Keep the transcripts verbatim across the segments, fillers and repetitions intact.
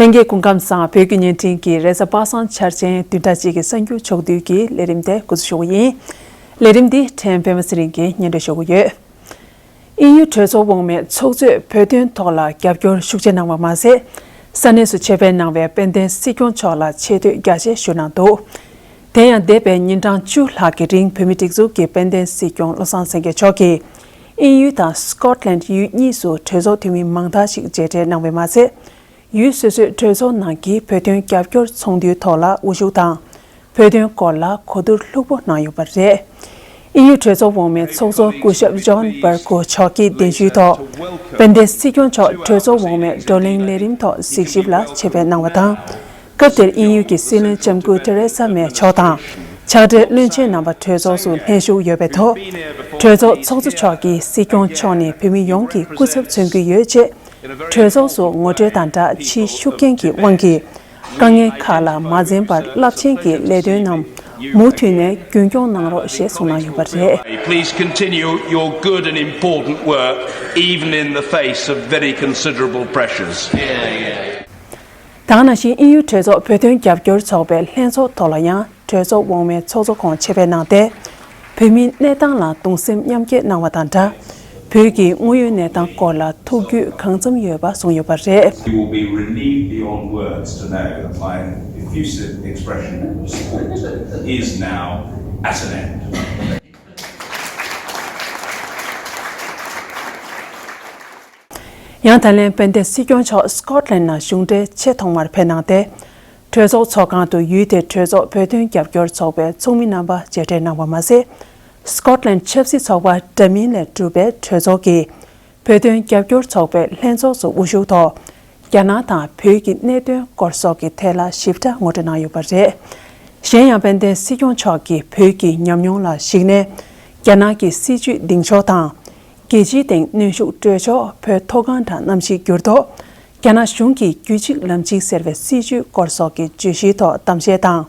ལྷན་རྒྱས་སྐུ་ཁམས་བཟང་། བོད་ཀྱི་བརྙན་འཕྲིན་གྱི་རེས་གཟའ་པ་སངས་འཆར་ཅན་བདུན་ཕྲག་གཅིག་གི་གསར་འགྱུར་ཕྱོགས་བསྡུས་ཀྱི་ལས་རིམ་དེ་འགོ་འཛུགས་ཞུ་གི་ཡིན། ལས་རིམ་འདི་ཕྲན་པད་མ་ཚེ་རིང་གིས་སྙན་སྒྲོན་ཞུ་གི་ཡོད། དབྱིན་ཡུལ་གྲོས་ཚོགས་འོག་མའི་ཚོགས་གཙོས་བོད་དོན་ཐོག་ལ་རྒྱབ་སྐྱོར་ཤུགས་ཆེ་གནང་བ་མ་ཟད། ས་གནས་སུ་ཆེད་ཕེབས་གནང་བའི་དཔལ་ལྡན་སྲིད་སྐྱོང་མཆོག་ལ་ཆེ་བསྟོད་རྒྱ་ཆེ་ཞུས་གནང་འདུག་དེ་ཡང་འདས་པའི་ཉིན་གྲངས་བཅུ་ལྷག་གི་རིང་བོད་མིའི་སྒྲིག་འཛུགས་ཀྱི་དཔལ་ལྡན་སྲིད་སྐྱོང་བློ་བཟང་སེང་གེ་མཆོག་གིས་དབྱིན་ཡུལ་དང་སྐོཊ་ལན་ཡུལ་གཉིས་སུ་གྲོས་ཚོགས་འཐུས་མི་མང་དག་ཞིག་མཇལ་འཕྲད་གནང་བས་མ་ཟད། ཡུལ་སོ་སོའི་གྲོས་ཚོགས་ནང་གི་བོད་དོན་རྒྱབ་སྐྱོར་ཚོགས་འདུའི་ཐོག་ལ་དབུ་བཞུགས་དང་། བོད་དོན་སྐོར་ལ་གོ་བསྡུར་ལྷུག་པོ་གནང་ཡོད་པ་རེད། དབྱིན་ཡུལ་གྲོས་ཚོགས་འོག་མའི་ཚོགས་གཙོ་སྐུ་ཞབས་ཇོན་བར་ཀོ་མཆོག་གིས་གདན་ཞུའི་ཐོག་དཔལ་ལྡན་སྲིད་སྐྱོང་མཆོག་གྲོས་ཚོགས་འོག་མའི་བགྲོ་གླེང་ལས་རིམ་ཐོག་གཟིགས་ཞིབ་ལ་ཆེད་ཕེབས་གནང་བ་དང་། སྐབས་དེར་དབྱིན་ཡུལ་གྱི་སྲིད་བློན་ལྕམ་སྐུ་ཐེ་རེ་ས་མེ་མཆོག་དང་། ཕྱག་སྦྲེལ་བློན་ཆེན་རྣམ་པ་གྲོས་ཚོགས་སུ་ལྷན་ཞུགས་ཡོད་པའི་ཐོག་གྲོས་ཚོགས་ཚོགས་གཙོ་མཆོག་གིས་སྲིད་སྐྱོང་མཆོག་ནི་བོད་མི་ཡོངས་ཀྱི་སྐུ་ཚབ་མཚོན་གྱི་ཡོད་ཅེས། གྲོས་ཚོགས་སུ་ངོ་སྤྲོད་དང་སྦྲགས་ཕྱིའི་ཤུགས་རྐྱེན་གྱི་དབང་གིས་དཀའ་ངལ་ཁག་ལ་མ་འཛེམས་པར་རླབས་ཆེན་གྱི་ལས་དོན་རྣམས་མུ་མཐུད་ནས་རྒྱུན་སྐྱོང་གནང་རོགས་ཞེས་གསུངས་གནང་ཡོད་པ་རེད། Please continue your good and important work, even in the face of very considerable pressures. ད་ག་ནང་བཞིན་དབྱིན་ཡུལ་གྲོས་ཚོགས་བོད་དོན་རྒྱབ་སྐྱོར་ཚོགས་པའི་ལྷན་ཚོགས་ཐོག་ལ་ཡང་གྲོས་ཚོགས་འོག་མའི་ཚོགས་གཙོ་ཁོང་ཆེད་ཕེབས་གནང་སྟེ། བོད་མིའི་གནས་སྟངས་ལ་གདུང་སེམས་མཉམ་སྐྱེད་གནང་བ་དང་སྦྲགས། བོད་ཀྱི་དངོས་ཡོད་གནས་སྟངས་སྐོར་ལ་ཐུགས་རྒྱུས་གང་འཚམ་ཡོད་པ་གསུངས་ཡོད་པ་རེད། You will be relieved beyond words to know that my effusive expression of support is now at an end. ཡང་ད་ལན་དཔལ་ལྡན་སྲིད་སྐྱོང་མཆོག་སྐོཊ་ལན་ནང་གཞུང་འབྲེལ་ཆེས་ཐོག་མར་ཕེབས་གནང་སྟེ། གྲོས་ཚོགས་ཚོགས་ཁང་དུ་ཡུལ་དེའི་གྲོས་ཚོགས་བོད་དོན་རྒྱབ་སྐྱོར་ཚོགས་པའི་ཚོགས་མི་རྣམ་པ་མཇལ་འཕྲད་གནང་བ་མ་ཟད། སྐོཊ་ལན་ཆབ་སྲིད་ཚོགས་པ་འདྲ་མིན་ལས་གྲུབ་པའི་གྲོས་ཚོགས་ཀྱི་བོད་དོན་རྒྱབ་སྐྱོར་ཚོགས་པའི་ལྷན་ཚོགས་སུ་དབུ་བཞུགས་ཐོག་རྒྱ་ནག་དང་བོད་ཀྱི་གནད་དོན་སྐོར་སོགས་ཀྱི་ཐད་ལ་ཞིབ་ཕྲ་ངོ་སྤྲོད་གནང་ཡོད་པ་རེད། གཞན་ཡང་དཔལ་ལྡན་སྲིད་སྐྱོང་མཆོག་གིས་བོད་ཀྱི་ཉམས་མྱོང་ལ་གཞིགས་ནས། རྒྱ་ནག་གི་སྲིད་བྱུས་གདེང་འཇོག་དང་། རྒྱལ་སྤྱིའི་སྟེང་གནོན་ཤུགས་སྤྲོད་ཕྱོགས། བོད་མཐོ་སྒང་དང་གནམ་གཤིས་འགྱུར་ལྡོག་རྒྱ་ནག་གཞུང་གི་རྒྱུད་གཅིག་ལམ་གཅིག་ཟེར་བའི་སྲིད་བྱུས་སྐོར་སོགས་ཀྱི་བརྗོད་གཞིའི་ཐོག་གཏམ་བཤད་དང་།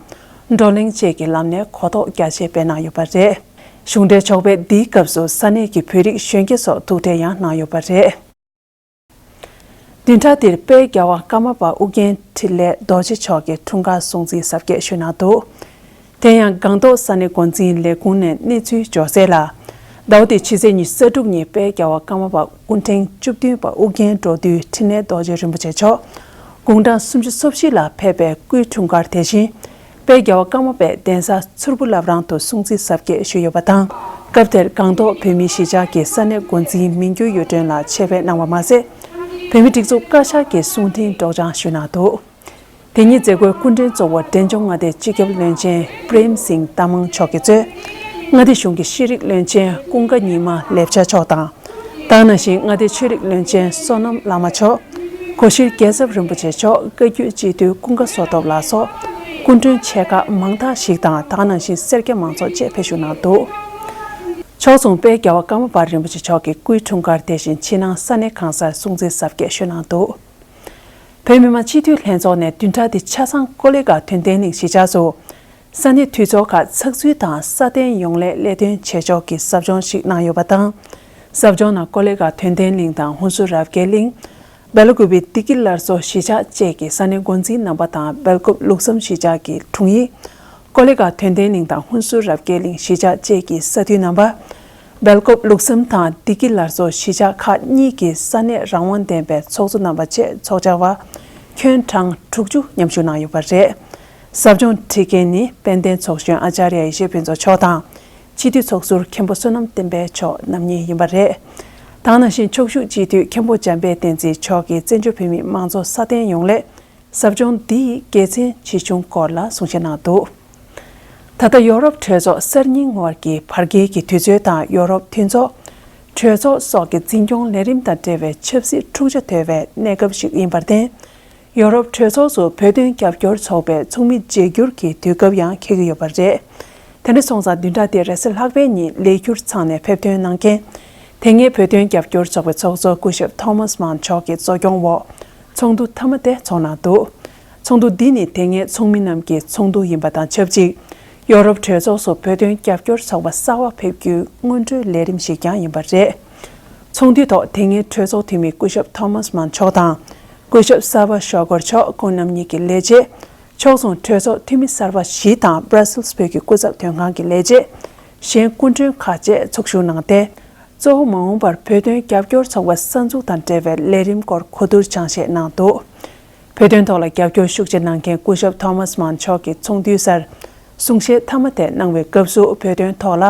བགྲོ་གླེང་བཅས་ཀྱི་ལམ་ནས་གོ་རྟོགས་རྒྱ་ཆེ་སྤེལ་གནང་ཡོད་པ་རེད། གཞུང་འབྲེལ་ཚོགས་པས་འདིའི་སྐབས་སུ་ས་གནས་ཀྱི་བོད་རིགས་གཞོན་སྐྱེས་སོགས་ཐུག་འཕྲད་ཡང་གནང་ཡོད་པ་རེད། བདུན་ཕྲག་འདིར་དཔལ་རྒྱལ་བ་ཀརྨ་པ་ཨོ་རྒྱན་འཕྲིན་ལས་རྡོ་རྗེ་མཆོག་གི་འཁྲུངས་སྐར་སྲུང་བརྩི་གཟབ་རྒྱས་ཞུས་གནང་འདུག་དེ་ཡང་སྒང་ཏོག་ས་གནས་འགོ་འཛིན་ལས་ཁུངས་ནས་གནས་ཚུལ་འབྱོར་གསལ་ལ། ཟླ་བ་འདིའི་ཕྱི་ཚེས་ཉི་ཤུ་རྩ་དྲུག་ཉིན་དཔལ་རྒྱལ་བ་ཀརྨ་པ་སྐུ་ཕྲེང་བཅུ་བདུན་པ་ཨོ་རྒྱན་འགྲོ་འདུལ་འཕྲིན་ལས་རྡོ་རྗེ་རིན་པོ་ཆེ་མཆོག་དགུང་གྲངས་སུམ་ཅུ་སོ་བཞི་ལ་ཕེབས་པའི་སྐུའི་འཁྲུངས་སྐར་དེ་བཞིན། དཔལ་རྒྱལ་བ་ཀརྨ་པའི་གདན་ས་མཚུར་ཕུ་བླ་བྲང་དུ་སྲུང་བརྩི་གཟབ་རྒྱས་ཞུས་ཡོད་པ་དང་། སྐབས་དེར་སྒང་ཏོག་བོད་མིའི་གཞིས་ཆགས་ཀྱི་ས་གནས་འགོ་འཛིན་མིང་འགྱུར་གཡུ་སྒྲོན་ལགས་ཆེད་ཕེབས་གནང་བ་མ་ཟད། བོད་མིའི་སྒྲིག་འཛུགས་བཀའ་ཤག་གི་གསུང་འཕྲིན་སྒྲོག་སྦྱང་ཞུས་གནང་འདུག་དེ་ཉིན་མཛད་སྒོའི་སྐུ་མགྲོན་གཙོ་བོ་འབྲས་ལྗོངས་མངའ་སྡེའི་སྤྱི་ཁྱབ་བློན་ཆེན་པྲེམ་སིང་ཏ་མང་མཆོག་གིས་གཙོས། མངའ་སྡེ་གཞུང་གི་ཤེས་རིག་བློན་ཆེན་ཀུན་དགའ་ཉི་མ་ལེབ་ཤ་མཆོག་དང་། དེ་ནང་བཞིན་མངའ་སྡེའི་ཆོས་རིག་བློན་ཆེན་བསོད་ནམས་བླ་མ་མཆོག་གོ་ཤྲི་རྒྱལ་ཚབ་རིན་པོ་ཆེ་མཆོག་བཀའ་བརྒྱུད་སྤྱི་འཐུས་ཀུན་དགའ་བསོད་སྟོབས་ལགས་སོགས་སྐུ་མགྲོན་ཆེ་ཁག་མང་དག་ཞིག་དང་། དེ་ནང་བཞིན་སེར་སྐྱ་མང་ཚོགས་བཅས་ཕེབས་ཞུགས་གནང་འདུག་ཕྱོགས་མཚུངས་དཔལ་རྒྱལ་བ་ཀརྨ་པ་རིན་པོ་ཆེ་མཆོག་གི་སྐུའི་འཁྲུངས་སྐར་དེ་བཞིན་ཕྱི་ནང་ས་གནས་གང་སར་སྲུང་བརྩི་གཟབ་རྒྱས་ཞུས་གནང་འདུག་བོད་མི་མང་སྤྱི་འཐུས་ལྷན་ཚོགས་ནས་བདུན་ཕྲག་འདི་ཆ་ཚང་ཀོ་ལི་གྷལ་དོན་ལྡན་གླིང་གཞིས་ཆགས་སུ། ས་གནས་འཐུས་ཚོགས་ཁག་ཚགས་ཚུད་དང་སྲ་བརྟན་ཡོང་སླད་ལས་དོན་བྱེད་ཕྱོགས་ཀྱི་ཟབ་སྦྱོང་ཞིག་གནང་ཡོད་པ་དང་། ཟབ་སྦྱོང་ནང་ཀོ་ལི་གྷལ་དོན་ལྡན་གླིང་དང་ཧུན་སུར་རབ་རྒྱས་གླིང་། སྦེལ་ཀོབ་བི་བདེ་སྐྱིད་སླར་གསོ་གཞིས་ཆགས་བཅས་ཀྱི་ས་གནས་འགོ་འཛིན་རྣམ་པ་དང་སྦེལ་ཀོབ་ལུགས་བསམ་གཞིས་ཆགས་ཀྱི་དྲུང་ཡིག་ཀོ་ལི་གྷལ་དོན་ལྡན་གླིང་དང་ཧུན་སུར་རབ་རྒྱས་གླིང་གཞིས་ཆགས་བཅས་ཀྱི་ས་འཐུས་རྣམ་པ། སྦེལ་ཀོབ་ལུགས་བསམ་དང་བདེ་སྐྱིད་སླར་གསོ་གཞིས་ཆགས་ཁག་གཉིས་ཀྱི་ས་གནས་རང་དབང་ལྡན་པའི་ཚོགས་གཙོ་རྣམ་པ་བཅས་ཚོགས་བཅར་བ་ཁྱོན་གྲངས་དྲུག་ཅུ་མཉམ་ཞུགས་གནང་ཡོད་པ་རེད། ཟབ་སྦྱོང་ཁྲིད་མཁན་ནི་དཔལ་ལྡན་ཚོགས་གཞོན་ཨ་ཙརྱ་ཡེ་ཤེས་ཕུན་ཚོགས་མཆོག་དང་། སྤྱི་འཐུས་ཚོགས་ཟུར་མཁན་པོ་བསོད་ནམས་བསྟན་འཕེལ་མཆོག་རྣམ་གཉིས་ཡིན་པ་རེད། དེ་ནང་བཞིན་ཕྱོགས་བཞུགས་སྤྱི་འཐུས་མཁན་པོ་འཇམ་དཔལ་བསྟན་འཛིན་མཆོག་གིས་བཙན་བྱོལ་བོད་མིའི་དམངས་གཙོ་སྲ་བརྟན་ཡོང་སླད། ཟབ་སྦྱོང་འདི་ཡི་དགེ་མཚན་ཆེ་ཆུང་སྐོར་ལ་གསུང་བཤད་གནང་འདུག་ད་ལྟ་ཡོ་རོབ་གྲོས་ཚོགས་གསར་རྙིང་དབར་གྱི་བར་བརྒལ་གྱི་དུས་ཚོད་དང་ཡོ་རོབ་མཐུན་ཚོགས། གྲོས་ཚོགས་སོགས་ཀྱི་འཛིན་སྐྱོང་ལས་རིམ་དང་འབྲེལ་བའི་ཆབ་སྲིད་འཁྲུག་ཆ་དོད་པའི་གནས་སྐབས་ཤིག་ཡིན་པར་བརྟེན། ཡོ་རོབ་གྲོས་ཚོགས་སུ་བོད་དོན་རྒྱབ་སྐྱོར་ཚོགས་པའི་ཚོགས་མི་བརྗེ་བསྒྱུར་གྱི་དུས་སྐབས་ཡང་འཁེལ་གྱི་ཡོད་པ་རེད། དེ་འདྲ་སོང་ཙང་བདུན་ཕྲག་འདིའི་རེས་གཟའ་ལྷག་པའི་ཉིན་ལས་འཁྱུར་ཚང་ནས་ཕེབས་ཐོན་གནང་མཁན། དེ་སྔའི་བོད་དོན་རྒྱབ་སྐྱོར་ཚོགས་པའི་ཚོགས་གཙོ་སྐུ་ཞབས་ཐོ་མཱས་མཱན་མཆོག་གི་གཙོ་སྐྱོང་འོག་ཚོགས་འདུ་མཐའ་མ་དེ་ཚོགས་གནང་འདུག་ཚོགས་འདུ་འདི་ནི་དེ་སྔའི་ཚོགས་མི་རྣམས་ཀྱི་ཚོགས་འདུ་ཡིན་པ་དང་ཆབས་ཅིག་ཡོ་རོབ་གྲོས་ཚོགས་སུ་བོད་དོན་རྒྱབ་སྐྱོར་ཚོགས་པ་གསར་བ་ཕེབས་རྒྱུའི་སྔོན་འགྲོའི་ལས་རིམ་ཞིག་ཀྱང་ཡིན་པ་རེད། ཚོགས་འདུའི་ཐོག་དེ་སྔའི་གྲོས་ཚོགས་འཐུས་མི་སྐུ་ཞབས་ཐོ་མཱས་མཱན་མཆོག་དང་། སྐུ་ཞབས་སར་བ་ཤོ་ཀར་མཆོག་ཁོང་རྣམ་གཉིས་ཀྱི་ལས་བྱེད། ཕྱོགས་མཚུངས་གྲོས་ཚོགས་འཐུས་མི་གསར་པ་བཞི་དང་Brussels་བོད་ཀྱི་སྐུ་ཚབ་དོན་ཁང་གི་ལས་བྱེད། གཞན་སྐུ་མགྲོན་ཁག་བཅས་ཚོགས་ཞུགས་གནང་སྟེ། གཙོ་བོ་མ་འོངས་པར་བོད་དོན་རྒྱབ་སྐྱོར་ཚོགས་པ་གསར་འཛུགས་དང་འབྲེལ་བའི་ལས་རིམ་སྐོར་གོ་བསྡུར་སྦྱང་བཤད་གནང་འདུག་བོད་དོན་ཐོག་ལ་རྒྱབ་སྐྱོར་ཤུགས་ཆེ་གནང་མཁན་སྐུ་ཞབས་Thomas Mann་མཆོག་གིས་ཚོགས་འདུའི་སར་གསུང་བཤད་མཐའ་མ་དེ་གནང་བའི་སྐབས་སུ་བོད་དོན་ཐོག་ལ་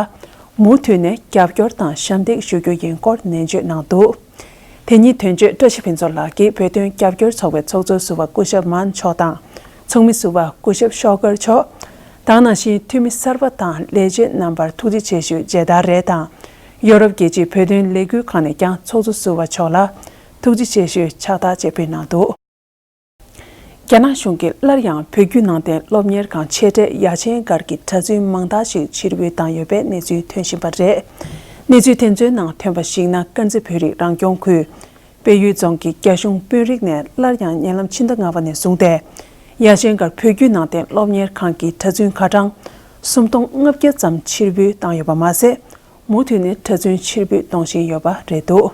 མུ་མཐུད་ནས་རྒྱབ་སྐྱོར་དང་ཞབས་འདེགས་ཞུ་རྒྱུ་ཡིན་སྐོར་ནན་བརྗོད་གནང་འདུག་དེ་ཉིན་དོན་གཅོད་བཀྲ་ཤིས་ཕུན་ཚོགས་ལགས་ཀྱིས་བོད་དོན་རྒྱབ་སྐྱོར་ཚོགས་པའི་ཚོགས་གཙོ་ཟུར་པ་སྐུ་ཞབས་Mann་མཆོག་དང་། ཚོགས་མི་ཟུར་པ་སྐུ་ཞབས་ཤོ་ཀར་མཆོག་དང་ནང་བཞིན་འཐུས་མི་གསར་པ་དང་ལས་བྱེད་རྣམ་པར་ཐུགས་རྗེ་ཆེ་ཞུའི་མཇལ་དར་རེ་དང་། ཡོ་རོབ་རྒྱལ་སྤྱིའི་བོད་དོན་ལས་འགུལ་ཁང་ནས་ཀྱང་ཚོགས་གཙོ་ཟུར་པ་མཆོག་ལ་ཐུགས་རྗེ་ཆེ་ཞུའི་ཕྱག་རྟགས་བཅས་ཕུལ་གནང་འདུག་རྒྱ་ནག་གཞུང་གིས་སླར་ཡང་བོད་བརྒྱུད་ནང་བསྟན་སློབ་གཉེར་ཁང་ཆེ་གྲས་ཡ་ཆེན་སྒར་གྱི་གྲྭ་བཙུན་མང་དག་ཞིག་ཕྱིར་འབུད་བཏང་ཡོད་པའི་གནས་ཚུལ་ཐོན་བཞིན་པ་རེད། གནས་ཚུལ་དེ་ཚོའི་ནང་ཐོན་པར་གཞིགས་ན། དཀར་མཛེས་བོད་རིགས་རང་སྐྱོང་ཁུལ་སྤེལ་ཡུལ་རྫོང་གི་རྒྱ་གཞུང་དཔོན་རིགས་ནས་སླར་ཡང་ཉེ་ལམ་ཕྱི་ཟླ་ལྔ་པ་ནས་བཟུང་སྟེ། ཡ་ཆེན་སྒར་བོད་བརྒྱུད་ནང་བསྟན་སློབ་གཉེར་ཁང་གི་གྲྭ་བཙུན་ཁ་གྲངས་སུམ་སྟོང་ལྔ་བརྒྱ་ཙམ་ཕྱིར་འབུད་བཏང་ཡོད་པ་མ་ཟད། མུ་མཐུད་ནས་གྲྭ་བཙུན་ཕྱིར་འབུད་གཏོང་བཞིན་ཡོད་པ་རེད་འདུག་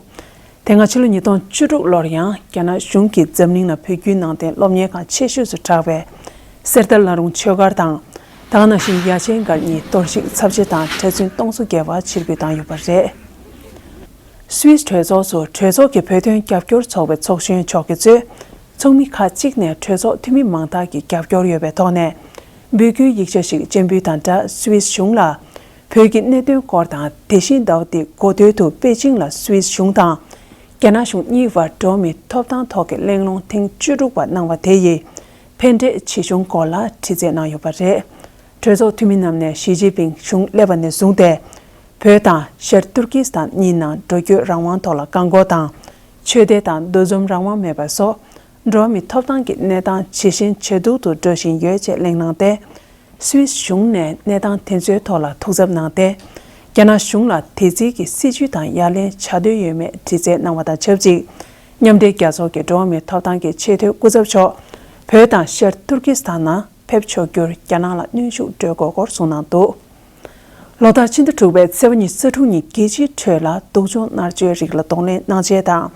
དེ་སྔ་ཕྱི་ལོ་ཉིས་སྟོང་བཅུ་དྲུག་ལོར་ཡང་རྒྱ་ནག་གཞུང་གིས་འཛམ་གླིང་ནང་བོད་བརྒྱུད་ནང་བསྟན་སློབ་གཉེར་ཁང་ཆེ་ཤོས་སུ་གྲགས་པའི་གསེར་རྟ་བླ་རུང་ཆོས་སྒར་དང་། དེ་ནང་བཞིན་ཡ་ཆེན་སྒར་གཉིས་གཏོར་བཤིག་ཚབས་ཆེ་དང་གྲྭ་བཙུན་སྟོང་ཚོ་བརྒལ་བ་ཕྱིར་འབུད་བཏང་ཡོད་པ་རེད། སུད་སི་གྲོས་ཚོགས་སུ་གྲོས་ཚོགས་ཀྱི་བོད་དོན་རྒྱབ་སྐྱོར་ཚོགས་པའི་ཚོགས་གཞོན་མཆོག་གིས་གཙོས་ཚོགས་མི་ཁག་ཅིག་ནས་གྲོས་ཚོགས་འཐུས་མི་མང་དག་གི་རྒྱབ་སྐྱོར་ཡོད་པའི་ཐོག་ནས་འབོད་སྐུལ་ཡིག་ཆ་ཞིག་སྤྱན་འབུལ་དང་སྦྲགས། སུད་སི་གཞུང་ལ་བོད་ཀྱི་གནད་དོན་སྐོར་དང་། དེ་བཞིན་ཟླ་བ་འདིའི་འགོ་སྟོད་དུ་པེ་ཅིང་ལ་སུད་སི་གཞུང་དང་རྒྱ་ནག་གཞུང་གཉིས་བར་འགྲོ་བ་མིའི་ཐོབ་ཐང་ཐོག་གི་གླེང་སློང་ཐེངས་བཅུ་དྲུག་པ་གནང་བ་དེ་ཡི་ཕན་འབྲས་ཇི་བྱུང་སྐོར་ལ་དྲི་རྩད་གནང་ཡོད་པ་རེད། གྲོས་ཚོགས་འཐུས་མི་རྣམས་ནས་ཞི་ཅིན་ཕིང་གཞུང་སླེབས་པ་ནས་བཟུང་སྟེ། བོད་དང་ཤར་ཏུར་ཀི་སི་ཐན་གཉིས་ནང་འགྲོ་སྐྱོད་རང་དབང་ཐོག་ལ་བཀག་འགོག་དང་། ཆོས་དད་དང་འདུ་འཛོམས་རང་དབང་མེད་པ་སོགས་འགྲོ་བ་མིའི་ཐོབ་ཐང་གི་གནས་སྟངས་ཇེ་ཞན་ཇེ་སྡུག་ཏུ་འགྲོ་བཞིན་ཡོད་ཅེས་གླེང་གནང་སྟེ། སུད་སི་གཞུང་ནས་གནས་སྟངས་དེ་ཚོའི་ཐོག་ལ་ཐུགས་འཚབ་གནང་སྟེ། རྒྱ་ནག་གཞུང་ལ་དེ་རྩིས་ཀྱི་སྲིད་ཇུས་དང་ཡ་ལན་བྱ་འདོད་ཡོད་མེད་དྲི་རྩད་གནང་བ་དང་ཆབས་ཅིག་མཉམ་འབྲེལ་རྒྱལ་ཚོགས་ཀྱི་འགྲོ་བ་མིའི་ཐོབ་ཐང་གི་ཆེས་མཐོའི་སྐུ་ཚབ་མཆོག་བོད་དང་ཤར་ཏུར་ཀི་སི་ཐན་ནང་ཕེབས་ཆོག་རྒྱུར་རྒྱ་ནག་ལ་གནོན་ཤུགས་སྤྲོད་དགོས་སྐོར་གསུངས་གནང་འདུག་ལོ་ལྟར་ཕྱི་ཟླ་དྲུག་པའི་ཚེས་པ་ཉི་ཤུ་རྩ་དྲུག་ཉིན་རྒྱལ་སྤྱིའི་ཁྲོད་ལ་སྡུག་སྦྱོང་མནར་གཅོད་རིགས་ལ་གདོང་ལེན་གནང་ཆེད་དང་།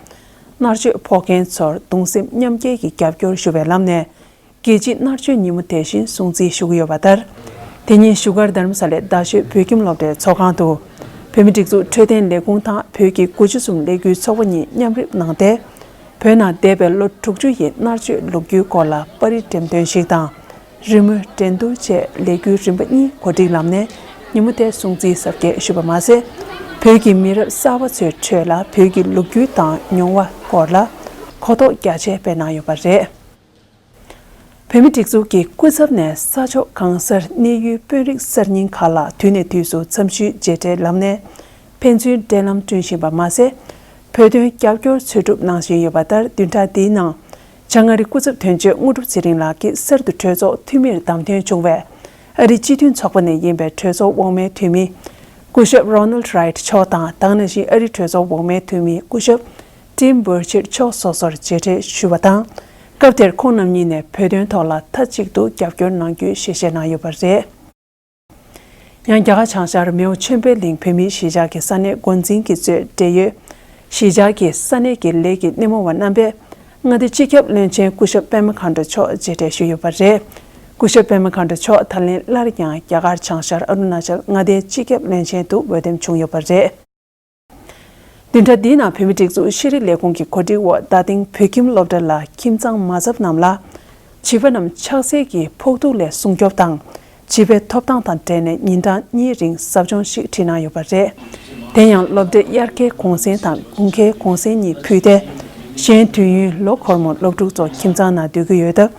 མནར་གཅོད་ཕོག་མཁན་ཚོར་གདུང་སེམས་མཉམ་སྐྱེད་ཀྱི་རྒྱབ་སྐྱོར་ཞུ་བའི་ལམ་ནས། རྒྱལ་སྤྱིའི་མནར་གཅོད་ཉིན་མོ་དེ་བཞིན་སྲུང་བརྩི་ཞུ་གི་ཡོད་པ་ལྟར། དེ་ཉིན་བཞུགས་སྒར་རྡ་རམ་ས་ལའི་རྡ་ཤོད་བོད་ཁྱིམ་སློབ་གྲྭའི་ཚོགས་ཁང་དུ། བོད་མིའི་སྒྲིག་འཛུགས་འཕྲོད་བསྟེན་ལས་ཁུངས་དང་བོད་ཀྱི་དགུ་བཅུ་གསུམ་ལས་འགུལ་ཚོགས་པ་གཉིས་མཉམ་རུབ་གནང་སྟེ། བོད་ནང་འདས་པའི་ལོ་དྲུག་ཅུ་ཡི་མནར་གཅོད་ལོ་རྒྱུས་སྐོར་ལ་པར་རིས་འགྲེམས་སྟོན་ཞིག་དང་། རི་མོའི་འགྲན་བསྡུར་བཅས་ལས་འགུལ་རིམ་པ་གཉིས་གོ་སྒྲིག་ལམ་ནས་ཉིན་མོ་དེ་སྲུང་བརྩིའི་གཟབ་རྒྱས་ཞུས་པ་མ་ཟད། བོད་ཀྱི་མི་རབས་གསར་པ་ཚོའི་ཁྲོད་ལ་བོད་ཀྱི་ལོ་རྒྱུས་དང་མྱོང་བ་སྐོར་ལ་གོ་རྟོགས་རྒྱ་ཆེ་སྤེལ་གནང་ཡོད་པ་རེད། བོད་མིའི་སྒྲིག་འཛུགས་ཀྱི་སྐུ་ཚབ་ནས་ས་ཕྱོགས་གང་སར་གནས་ཡུལ་དཔོན་རིགས་གསར་རྙིང་ཁག་ལ་དུས་ནས་དུས་སུ་འཚམས་ཞུའི་མཇལ་འཕྲད་ལམ་ནས་ཕན་ཚུན་འབྲེལ་ལམ་བསྐྲུན་བཞིན་པ་མ་ཟད། བོད་དོན་རྒྱབ་སྐྱོར་འཚོལ་སྒྲུབ་གནང་བཞིན་ཡོད་པ་ལྟར། བདུན་ཕྲག་འདིའི་ནང་བྱང་ཨ་རིའི་སྐུ་ཚབ་དོན་གཅོད་དངོས་གྲུབ་ཚེ་རིང་ལགས་ཀྱིས་གསར་དུ་གྲོས་ཚོགས་འཐུས་མིར་བདམས་ཐོན་བྱུང་བའི་ཨ་རིའི་སྤྱི་མཐུན་ཚོགས་པ་ནས་ཡིན་པའི་གྲོས་ཚོགས་འོག་མའི་འཐུས་མི་སྐུ་ཞབས་Ronald Wright་མཆོག་དང་། དེ་ནང་བཞིན་ཨ་རིའི་གྲོས་ཚོགས་འོག་མའི་འཐུས་མི་སྐུ་ཞབས་Tim Burchett་མཆོག་སོ་སོར་མཇལ་འཕྲད་ཞུས་པ་དང་། སྐབས་དེར་ཁོང་རྣམ་གཉིས་ནས་བོད་དོན་ཐོག་ལ་མཐའ་གཅིག་ཏུ་རྒྱབ་སྐྱོར་གནང་རྒྱུའི་ཞལ་བཞེས་གནང་ཡོད་པ་རེད། ཡང་རྒྱ་གར་བྱང་ཤར་མེའོ་ཆོས་འཕེལ་གླིང་བོད་མིའི་གཞིས་ཆགས་ཀྱི་ས་གནས་འགོ་འཛིན་གྱིས་གཙོས་འབྲེལ་ཡོད་གཞིས་ཆགས་ཀྱི་ས་གནས་ཀྱི་ལས་ཀྱི་སྣེ་མོ་བ་རྣམ་པས་མངའ་སྡེ་སྤྱི་ཁྱབ་བློན་ཆེན་སྐུ་ཞབས་པད་མ་མཁའ་འགྲོ་མཆོག་མཇལ་འཕྲད་ཞུས་ཡོད་པ་རེད། སྐུ་ཞབས་པད་མ་མཁའ་འགྲོ་མཆོག་ད་ལན་སླར་ཡང་རྒྱ་གར་བྱང་ཤར་ཨ་རུ་ན་ཅལ་མངའ་སྡེའི་སྤྱི་ཁྱབ་བློན་ཆེན་དུ་འོས་འདེམས་བྱུང་ཡོད་པ་རེད། བདུན་ཕྲག་འདིའི་ནང་བོད་མིའི་སྒྲིག་འཛུགས་ཤེས་རིག་ལས་ཁུངས་ཀྱི་གོ་སྒྲིག་འོག་རྡ་སྟེང་བོད་ཁྱིམ་སློབ་གྲྭ་ལ་ཁྱིམ་ཚང་མ་ཚབ་རྣམས་ལ། བྱིས་པ་རྣམས་ཆགས་སྲེད་ཀྱི་ཕོག་ཐུག་ལས་སྲུང་སྐྱོབ་དང་། བྱིས་པའི་ཐོབ་ཐང་དང་འབྲེལ་ནས་ཉིན་གྲངས་གཉིས་རིང་ཟབ་སྦྱོང་ཞིག་ཁྲིད་གནང་ཡོད་པ་རེད། དེ་ཡང་སློབ་གྲྭའི་དབྱར་ཁའི་གུང་སེང་དང་དགུན་ཁའི་གུང་སེང་གཉིས་ཕུད་དེ། གཞན་དུས་ཡུན་ལོ་འཁོར་མོ་སློབ་ཕྲུག་ཚོ་ཁྱིམ་ཚང་ནང་སྡོད་ཀྱི་ཡོད་སྟབས།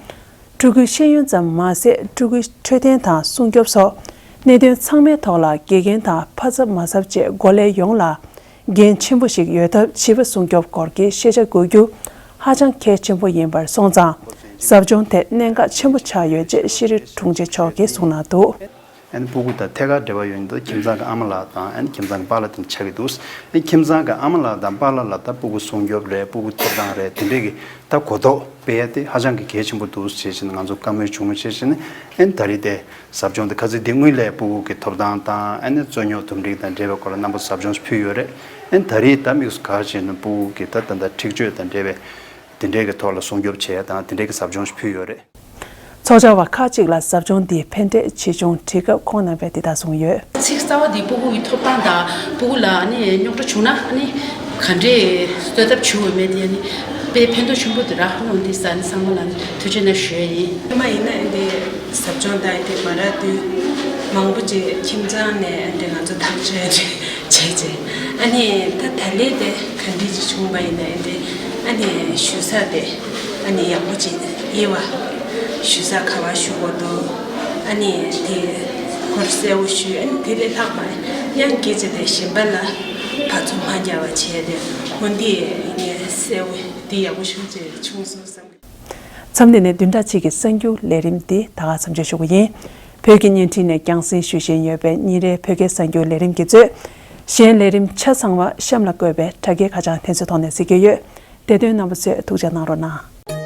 ཕྲུ་གུའི་ཤེས་ཡོན་ཙམ་མ་ཟད། ཕྲུ་གུའི་འཕྲོད་བསྟེན་དང་སྲུང་སྐྱོབ་སོགས་གནད་དོན་ཚང་མའི་ཐོག་ལ་དགེ་རྒན་དང་ཕ་ཚབ་མ་ཚབ་བཅས་འགོ་ལས་ཡོངས་ལ་འགན་ཆེན་པོ་ཞིག་ཡོད་སྟབས། བྱིས་པ་སྲུང་སྐྱོབ་སྐོར་གྱི་ཤེས་བྱ་དགོས་རྒྱུ་ཧ་ཅང་གལ་ཆེན་པོ་ཡིན་པར་སོང་ཙང་། ཟབ་སྦྱོང་དེ་གནད་འགག་ཆེན་པོ་ཆགས་ཡོད་ཅེས་ཤེས་རིག་དྲུང་ཆེ་མཆོག་གིས་གསུངས་གནང་འདུག། ཨན་སྤུ་གུ་དང་ཐད་ཀར་འབྲེལ་བ་ཡོད་མཁན་དུ་ཁྱིམ་ཚང་གི་ཨ་མ་ལགས་དང་ཨན་ཁྱིམ་ཚང་གི་པཱ་ལགས་དེ་ཆགས་ཀྱི་འདུག། ཨན་ཁྱིམ་ཚང་གི་ཨ་མ་ལགས་དང་པཱ་ལགས་ལ་ད་སྤུ་གུ་སྲུང་སྐྱོབ་རེད། སྤུ་གུ་ཐོབ་ཐང་རེད། དེ་འདྲས་ཀྱི་ད་གོ་རྟོགས་སྤེལ་ཡ་དེ་ཧ་ཅང་གི་གལ་ཆེན་པོ་འདུག་ཞེས་བྱས་ནས་ང་ཚོ་བཀའ་མོལ་བྱུང་བ་བྱས་བྱས་ནས། ཨན་ད་རེས་དེ་ཟབ་སྦྱོང་དེ་ཁ་སང་དེ་སྔོན་ལ་སྤུ་གུ་གི་ཐོབ་ཐང་དང་ཨན་ནི་རྩོད་རྙོག་འདུམ་འགྲིག་དང་འབྲེལ་བའི་སྐོར་ལ་རྣམ་པ་ཟབ་སྦྱོང་ཞིག་ཕུལ་ཡོད་རེད། ཨན་ད་རེས་ད་དམིགས་སུ་ག་རེ་བྱས་ནས་སྤུ་གུ་གི་ད་ད་ད་འཁྲིག་སྤྱོད་དང་འབྲེལ་བའི་ དེ་འདྲའི་གི་ཐོག་ལ་སྲུང་སྐྱོབ་བྱེད་ཡ་དང་དེ་འདྲའི་གི་ཟབ་སྦྱོང་ཞིག་ཕུལ་ཡོད་རེད། ཚོགས་བཅར་བ་ཁག་ཅིག་ལ་ཟབ་སྦྱོང་འདི་ཕན་འབྲས་ཆེ་ཆུང་དྲིལ་སྐབས་ཁོང་རྣམ་པས་འདི་ལྟར་གསུངས་ཡོད། ཚིག་གསར་བ་འདི་ཕྲུ་གུ་ཡི་ཐོབ་ཐང་དང་ཕྲུ་གུ་ལ་ཨ་ནི་རྙོག་དྲ་བྱུང་ན་ཨ་ནི་ག་འདྲས་གསོ་ཐབས་བྱུང་བ་མེད་དེ་ཨ་ནི་དཔེ་ཕན་ཐོགས་ཆེན་པོ་འདུག་ར། ཨ་ནི་འདི་ས་ནི་ཚང་མ་ལ་ཐུགས་རྗེ་གནང་ཞུ་ཡ་ཡིན། སྔོན་མ་ཡིན་ན་ཨ་འདི་ཟབ་སྦྱོང་དང་ཨ་འདི་མ་རག་དུས་མང་པོ་ཅིག་ཁྱིམ་ཚང་ནས་ཨ་འདི་ང་ཚོ་ཐག་གཅོད་བྱས་རྗེས་ཨ་ནི་ད་ད་ལས་དེ་ག་འདྲས་ཅིག་བྱུང་བ་ཡིན་ན་ཨ་འདི་ཨ་ནི་ཞུ་ས་དེ་ཨ་ནི་ཡག་པོ་ཅིག་དབྱེ་བ་ཞུ་ས་ག་བ་ཞུ་དགོས་འདུག་ཨ་ནི་དེ་སྐོར་གསལ་བོ་ཞུས། ཨ་ནི་དེ་ལས་ལྷག་པ་ཡང་སྐད་ཆ་དེ་གཞན་པ་ལ་ཕར་ཚུར་མ་རྒྱག་པ་བྱས་ཏེ་འོ་འདི་ངས་གསལ་བོ་འདི་ཡག་པོ་ཞུ་ཅེས་བྱུང་སོང་བསམ་གི། མཚམས་འདི་ནས་བདུན་ཕྲག་གཅིག་གི་གསར་འགྱུར་ལས་རིམ་འདི་ད་ག་མཚམས་འཇོག་ཞུ་གི་ཡིན། བོད་ཀྱི་བརྙན་འཕྲིན་ནས་རྒྱང་སྲིང་ཞུ་བཞིན་ཡོད་པའི་ཉིན་རེའི་བོད་སྐད་གསར་འགྱུར་ལས་རིམ་གྱིས་གཙོས། གཞན་ལས་རིམ་ཆ་ཚང་བ་གཤམ་ལ་བཀོད་པའི་དྲ་རྒྱའི་ཁ་བྱང་དེ་ཚོའི་ཐོག་ནས་གཟིགས་ཀྱི་ཡོད། བདེ་དོན་རྣམ་པ་ཚོས་ཐུགས་རྗེ་གནང་རོགས་གནང་།